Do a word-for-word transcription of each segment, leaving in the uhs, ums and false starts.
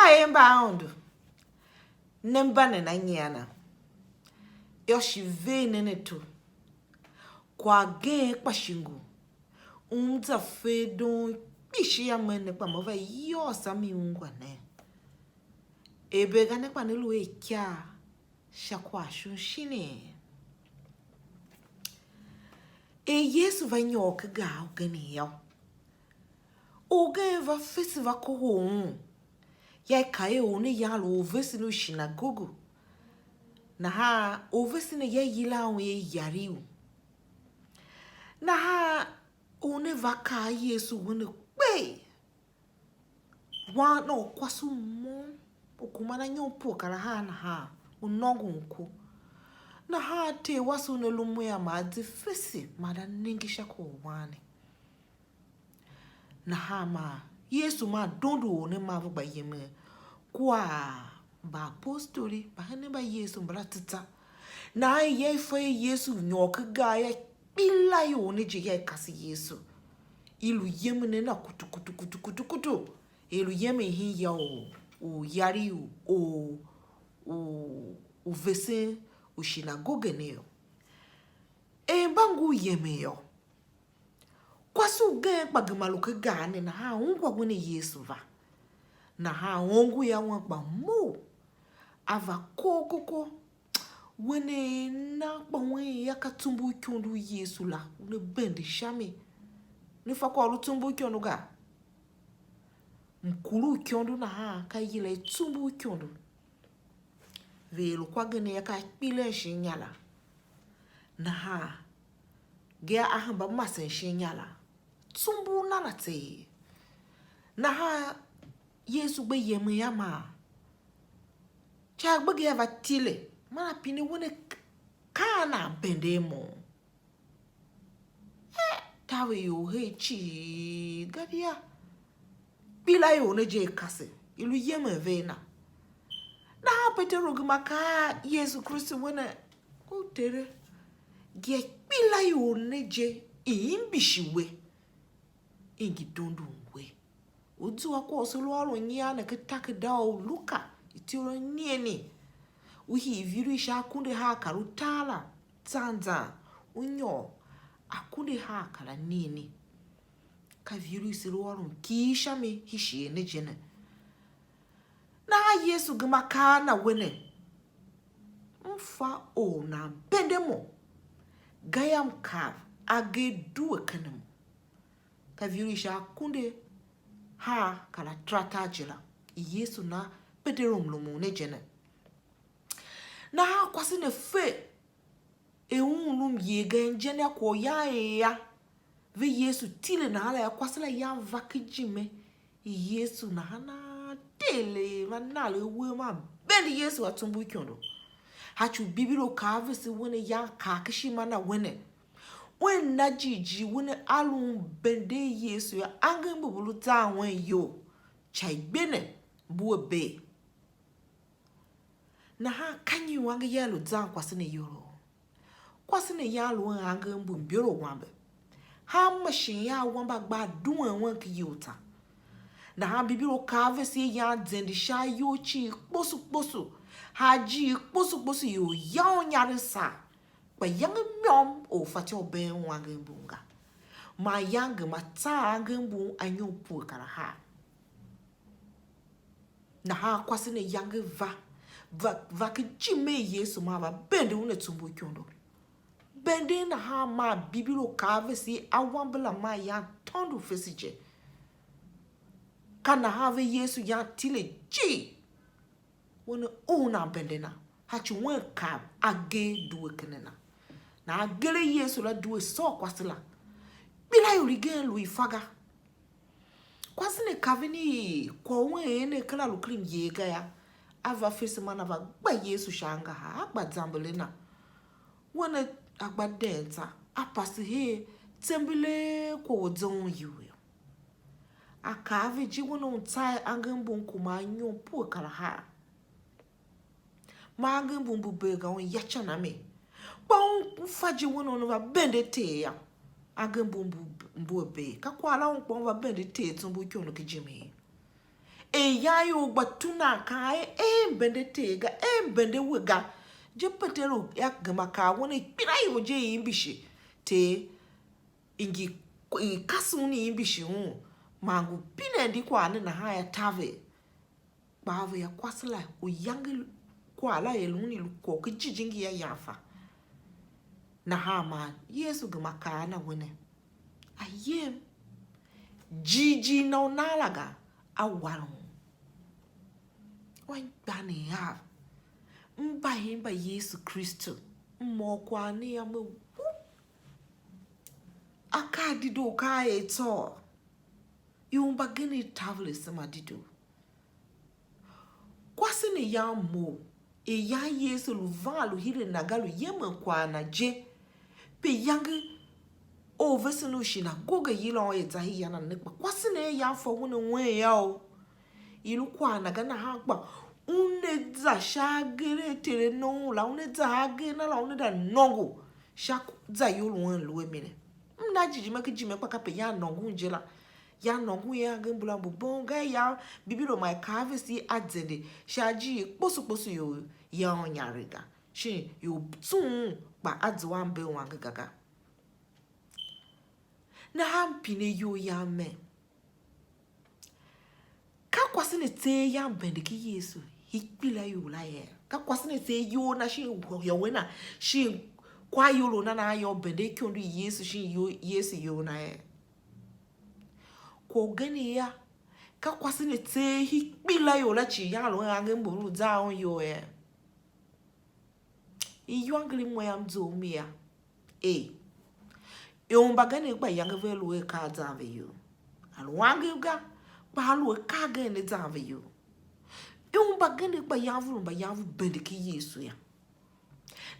Ee, mba Aôndo, ne mba nena nyian? Yô, shi ver nen ato. Kwagh gen kpa shi ngu, m za fe doo kpishi a me ne, kpa mo va yôôso a mi ungwa ne. Eber ga ne kpa ne lu a ikyaa sha kwagh shon shinii? Er Yesu va nyôr ken gar ugen yô, orgen va fese va kohol un. Ya i kaa er or ne yan lu orvesen u shinagoge. Nahan orvesen ne ya yila un er Yariu. Nahan or ne va kaa a Yesu, wen ne kpee, wan na u kwase u môm u kuma na nyom pue kar ahar nahan, u nôngon ku. Nahan ter wase u ne lu mea ma a ze fese, ma a nenge sha kwagh u wan ne. Nahan maa Yesu maa dondo or ne maa ve gba yemen kua mbaapostoli, mbahenen mba Yesu mbala tsatsa. Nahan ya i fa er Yesu nyôr ken gar yô, ikpelaior ne je ya i kase Yesu. I lu yemen a na kutu kutu kutu kutu kutu. I lu yemen hen ya u, u Yariu, u, u, u vesen u shinagoge ne yô. Er mba ngur yemen yô, kwase ugen kpa gema lu ken gar ne, nahan ungwa wen Yesu va. Nahan ongo yô, wen kpa mough, a va kor koko. Wen na kpa wen ya ka tsumbur u ikondo u Yesu la, una bende sha mi. Ne fa kwagh u lu tsumbur u ikondo ga? Mkur u ikondo nahan ka i yila er tsumbur u ikondo. Ve er lu kwa gen yô, ka a kpilen shin inya la. Nahan ge a hemba masen shin inya la, tsumbur na la tseegh. Nahan Yesu gbe yemen a maa, sha gbe ge a va tile, man a pine wen, ka an nan bende a mo? Eh, taver ior her cii, gadia ikpelaior ne je i kase, i lu yemen ve a na. Nahan Peteru gema kaa a Yesu Kristu wen, u Tere, gia ikpelaior ne je i imbishi we, i ngi dondon we. U zua kwagh u se lu ôron nyian ne ken takerada u Luka, ityough anigheni. U hii viru i sha akunduahar kar utar la, zan zan, u nyôr akunduahar kar anigheni. Ka viru i se lu ôron kighir sha mi hii shighe ne je ne. Nahan Yesu gema kaa a na wen, m fa or u nan bende mo, gayô, m kav, agee due ken a mo. Ka viru i sha akunduahar kar ataratar je la, Yesu na Peteru mlumun ne je ne. Nahan kwase ne fe er un lu myer ga, injenia kwagh u yan er a ve Yesu tile nahan la yô, kwase la yan va ken ijime i Yesu nahan a tele, va na le uwegh, man bende Yesu a tsumbur ikondo. Hachi u Bibilo kaa a vese wen, yan kaa ken ishima na wen, wen na jighjigh wen a lu un benden Yesu yô, angev mbu ve lu zan wen iyol, ca i gbe ne, mbu a bee. Nahan ka nyi u angev yan lu zan kwase ne iyol? Kwase ne yan lu a angev mbu mbior u awambe. Hanma shin ya awambe a gba a duen wen ken iyol tsa. Nahan Bibilo kaa a vese yan zende sha ayol cii kposo kposo, ha ajiir kposo kposo ior ya u nyaren saa, kpa yange môm or fatyô u been un angev mbun ga. Man yange ma tsaa angev mbun anyom pue kar ahar. Nahan kwase ne yange va, va, va ken ijime i Yesu, maa va bende un a tsumbur ikondo. Benden nahan maa Bibilo kaa a vese awambe la maa yan tôndo fese je. Ka nahan ve Yesu yan tile jii. Wen u nan bende na, hachi wen kav agee due ken a na. Nahan agee a Yesu la due sôr kwase la. Ikpelaior igen lu i fa ga. Kwase ne kaven i kwagh u wen er ne kera lu ken myer ga yô, a va fese man a va gba Yesu sha angahar, a gba zamber a na. Wen a gba den tsô, a pase her tsembelee kwagh u ze un iyol yô. A kaa a ve je, wen un tsa angev mbun kuma anyom pue kar ahar. Man angev mbun mbu bee ga, un ya ican a mi. Kpa un fa je wen un va bende Ter yô, angev mbun mbu, mbu a bee. Ka kwagh la un kpa un va bende Ter tsumbur ikondo ken ijime. Er yan ior gba tuna kaa er, ee, mbende Ter ga, ee, mbende we ga. Je Peteru ya gema kaa wen ikpelaior je i imbishi Ter, i ngi i kasev un i imbishi un, man ngu pinen di kwagh ne nahan ya taver. Kpa a ve ya kwase la, u yange kwagh la er un i lu kwagh ki jijingi ya yan fa. Nahan man Yesu gema kaa a na we ne, a yem, jighjigh na u nan la ga, a war un. Anmgbianev av, m mba hen mba Yesu Kristu, m ôr kwagh ne yô, me wu. Akaa dedoo ka a er tsôô. Ior mbagenev taver asema dedoo. Kwase ne yan mough, er yan Yesu lu van lu hire na ga, lu yemen kwagh na je. Pe iyange orvesen u shinagoge yila un er za hia na ne, kpa kwase ne yan fa un a wen yô. I lu kwagh na ga nahan kpa una za sha agee a Ter a ne un la, una za a agee a na la, una za nôngo sha zayol u un lu a mi ne. M na jighjigh ma ki jime kpa kape yan nôngon je la. Yan nôngon ya angev mbula mbu bong ga ya, Bibilo ma i kaa vese a zende sha ajiir kposo kposo ior ya ônyaregh ga, shin ior tsughun kpa a zua mbe u ange ga ga. Nahan m pine iyol yam mer, ka kwase ne tseegh yan bende ki Yesu ikpelaior la ye? Ka kwase ne tseegh iyol na shin ior na shin kwagh iyol u na nahan yô, bende ikondo i Yesu shin iyol, Yesu iyol na ye? Kwagh ugen yô, ka kwase ne tseegh ikpelaior la cii yan lu a angev mbu lu zan un iyol ye? Iwangeli mo yam zough mi ya, er ior mbagenev gba yange ve lu a ka a zan ve iyol. A lu angev ga, kpa a lu a ka agen ne zan ve iyol. Ior mbagenev gba yan ve lu mba yan ve bende ki Yesu ya.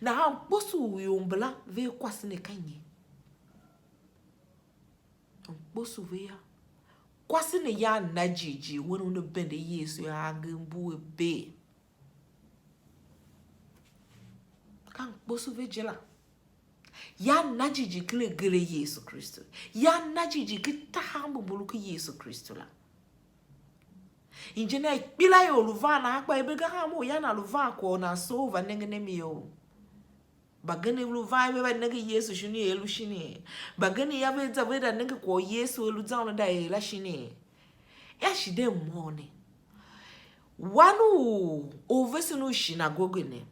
Nahan mkposo u ior mbala ve kwase ne ka nyi? Mkposo ve ya. Kwase ne ya na jighjigh wen una bende Yesu ya angev mbu a bee. Ka mkposo ve je la. Ya na jighjigh ken agere a Yesu Kristu. Ya na jighjigh ken tahav mbu mbu lu ken Yesu Kristu la. Injin a ikpelaior lu van nahan kpa ibe ga hanmô u ya na lu van kwagh u nan soo u va nengen a mi you. Mbagenev lu van ve va nenge Yesu shin er lu shin er. Mbagenev ya ve za ve da nenge kwagh u Yesu a lu zan u da er la shin er. Ya shi de môm ne. Wan u orvesen u shinagoge ne,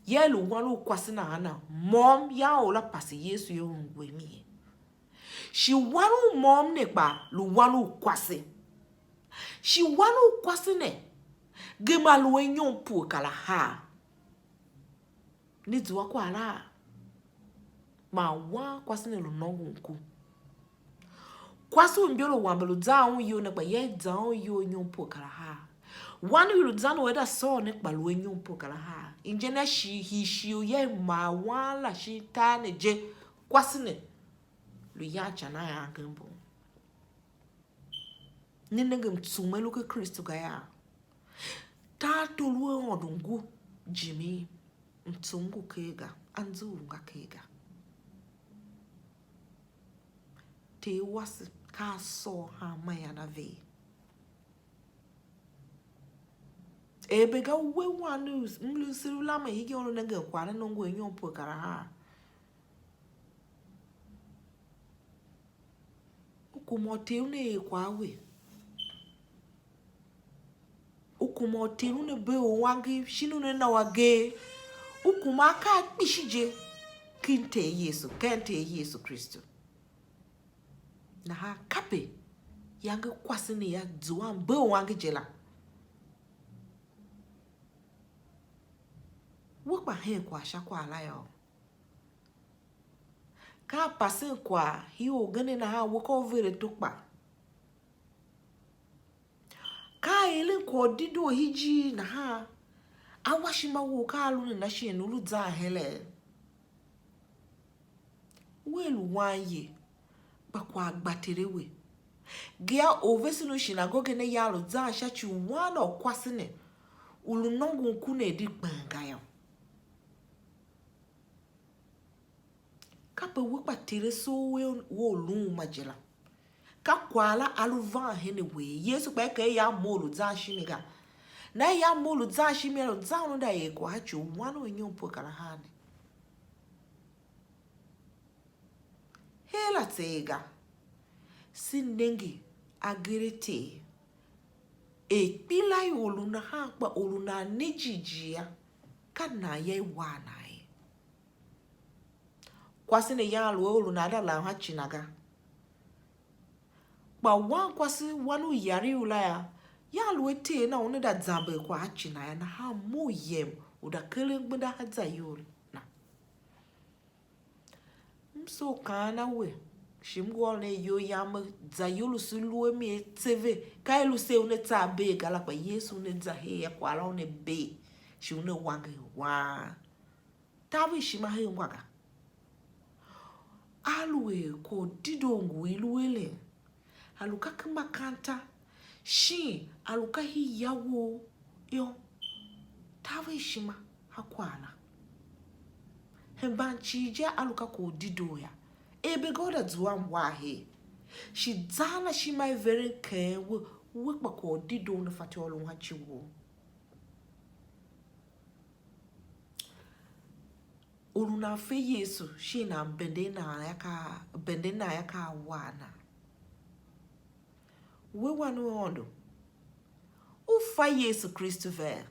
ya lu wan u kwase nahan a môm ya or la pase Yesu ya u ngu a mi ye. Shi wan u môm ne kpa lu wan u kwase. Shi wan u kwase ne gema lu a inyom pue kar ahar. Ne zua kwagh la? Man wan kwase ne lu nôngon ku. Kwase u mber u wambe lu zan un iyol ne kpa ya i zan un iyol inyom pue kar ahar. Wan u i lu zan u a da sôr ne kpa lu a inyom pue kar ahar. Injin a shi hii shighe u ya i mar wan la shin tar ne je, kwase ne lu yan ican a angev mbun. Ne nenge mtsum a lu ken Kristu ga yô? Tartor u Aôndo ngu jimin, mtsum ngu ker ga, anzughul nga ker ga. Ter wase ka a sôr hanma ian a ver. Er be ga we wan u mlu se lu lamen hegen u lu nengen kwagh ne nongo a inyom pue kar ahar. U kuma u Ter una er kwagh a we. U kuma u Ter una bee u angev, shin una na u agee. U kuma akaa kpishi je ken Ter Yesu, ken Ter Yesu Kristu. Nahan kape iyange kwase ne ya zua mbe u angev je la. We kpa hen kwagh sha kwagh la yô. Ka a pasen kwagh hii orgen ne nahan we ka u ver ato kpa. Ka a eren kwagh u dedoo hii ijir nahan a wa ishima wou ka a lu nena shighe u lu zan heregh? Wea lu wan ye, kpa kwagh gba Ter a we. Ge a orvesen u shinagoge ne yan lu zan sha ci u wan u kwase ne u lu nôngon ku ne di kpen ga yô. Kape we kpa Ter a soo we, we u lun uma je la. Ka kwagh la a lu van hen a we. Yesu kpa i kaa iyange mo lu zan shimi ga. Na iyange mo lu zan shimi, a lu zan unda er kwagh a ci u wan u inyom pue kar ahar ne. Her la tseegh ga, se nenge agere Ter, er kpila ior lu nahan kpa or u nan ne jighjigh yô, ka nan yô, i war nan ye. Kwase ne yan lu a or u nan da lam a ci na ga. Kpa wankwase wan u Yariu la yô, yan lu a ter na una da zamber kwagh a ci na yô, nahan mo u yem u da keren gbenda a zayol na. M soo kaan a we, shi m ngu ôron iyol yam, me zayol u se lu a mi a tse ve, ka i lu se una tsa a bee ga la, kpa Yesu una za her a kwagh la una bee, shi una wanger wan. Taver ishima her ngwa ga. Aluer kwagh u dedoo ngu i lu eren, a lu ka ken makanta, shin a lu ka hia wou yô, taver ishima a kwagh la. Hemban cii je a lu ka kwagh u dedoo yô, er be ga u da zuam war her, shi zan ashima i veren keghen we, we kpa kwagh u dedoo ne fatyô u lu a ci wou. U lu nan fe Yesu, shin nan bende nan ya ka, bende nan ya ka a war nan? We wan u Aôndo, u fa Yesu Kristu vee?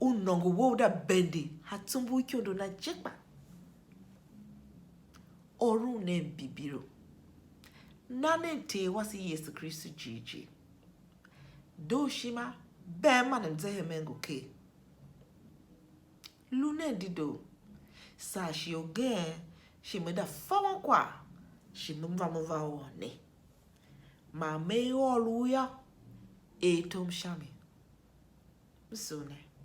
U nôngo wou da bende a tsumbul ikondo na je kpa? Ôron nen Bibilo. Na nen Ter wase Yesu Kristu jighjigh. Dooshima, bee man mzehemen ngu ker. Lu nen dedoo, saa shighe ugen, shi me da fa wan kwagh, shi me va me va ôr ne. Man me ôr u yô, er tom sha mi. M sugh ne.